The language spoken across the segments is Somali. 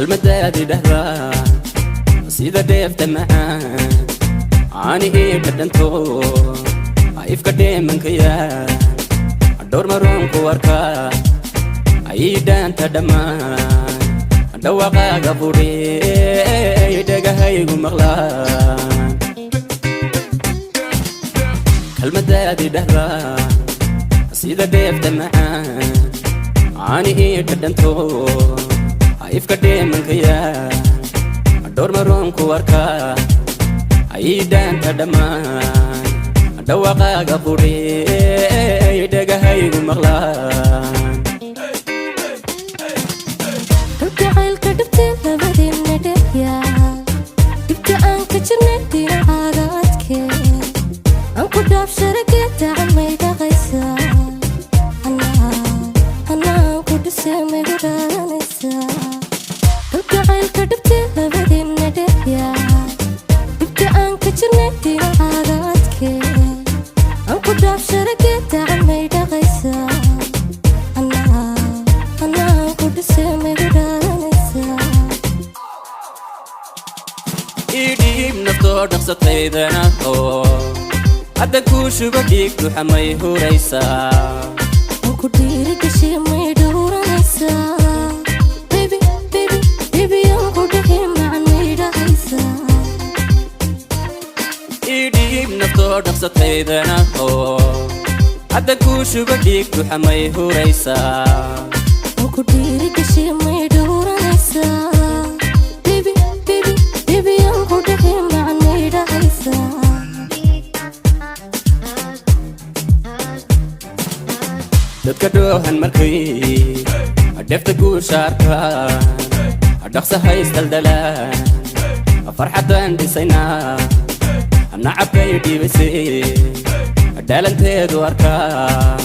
Kelmadaadii dhahdaa sida dheefta macaan caani ii dhadhanto, ifka dheemankaya dhowr maroon ku arkaa ayay dhaanta dhammaan dhawaqaaga fudhey dhegahaygu maqlaan. Kelmadaadii dhahdaa sida dheefta macaan caani ii dhadhanto, ifka dheemankaya dhowr maroon ku arkaa ayay dhaanta dhammaan dhawaqaaga fudhey dhegahaygu maqlaan. Kalgacaylka dhabtee labadeena dhexyaa, dhibka aan ka jirnay dhinacaaga adkee, aan ku dhaaf sharagee dacan may dhaqaysaa, anaa ku dhisee may ku dhaadanaysaa. Kalgacaylka dhabtee labadeena dhexyaa, dhibka aan ka jirnay dhinacaaga adkee, aan ku dhaaf sharagee dacan may dhaqaysaa, anaa ku dhisee may ku dhaadanaysaa. Idhiib naftoo dhaqsataydana oo hadda kuu shuba dhiig duxa may huraysaa? Aan ku dhiirigashay may dhowranaysaa? Baby, baby, baby, aan ku dhihi macan may dhahaysaa? Idhiib naftoo dhaqsataydana oo hadda kuu shuba dhiig duxa may huraysaa? Aan ku dhiirigashay may dhowranaysaa? Baby, baby, baby, aan ku dhihi macan may dhahaysaa? Dadka dhoohan markay dhefta guusha arkaan dhaqsa haysdaldalaan, farxaddaan dhisaynaa nacabkay dhiibaysay dhaalanteedu arkaa,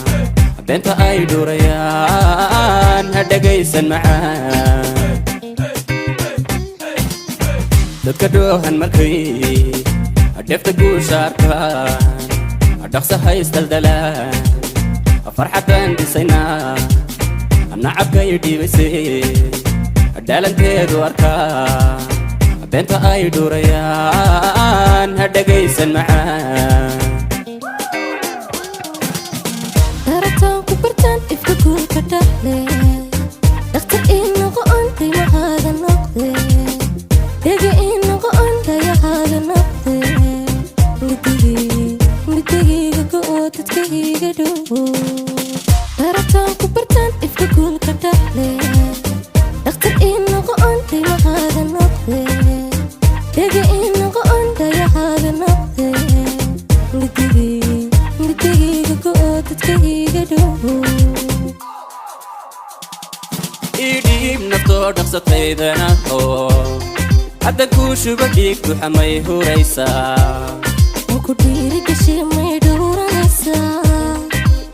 beenta ay dhurayaan ha dhegaysan macaan. Dadka dhoohan markay dhefta guusha arkaan dhaqsa haysdaldalaan, farxaddaan dhisaynaa nacabkay dhiibaysay dhaalanteedu arkaa, beenta ay dhurayaan ha dhegaysan macaan. Darataan ku bartaan ifka guulka dhaxle, dhakhtar ii noqo on qiimahaaga noqde, dhega ii noqo on dayahaaga noqde, midigayga go'o dadkayga dhowo. Darataan ku bartaan ifka guulka dhaxle, dhakhtar ii noqo on qiimahaaga noqde, dhega ii noqo on dayahaaga noqde, midigayga go'o dadkayga dhowo. Idhiib naftoo dhaqsataydana oo hadda kuu shuba dhiig duxa may huraysaa? Aan ku dhiirigashay may dhowranaysaa?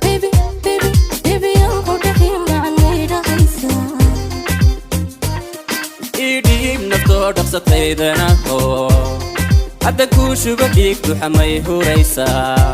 Baby, baby, baby, aan ku dhihi macan may dhahaysaa? Idhiib naftoo dhaqsataydana oo hadda kuu shuba dhiig duxa may huraysaa?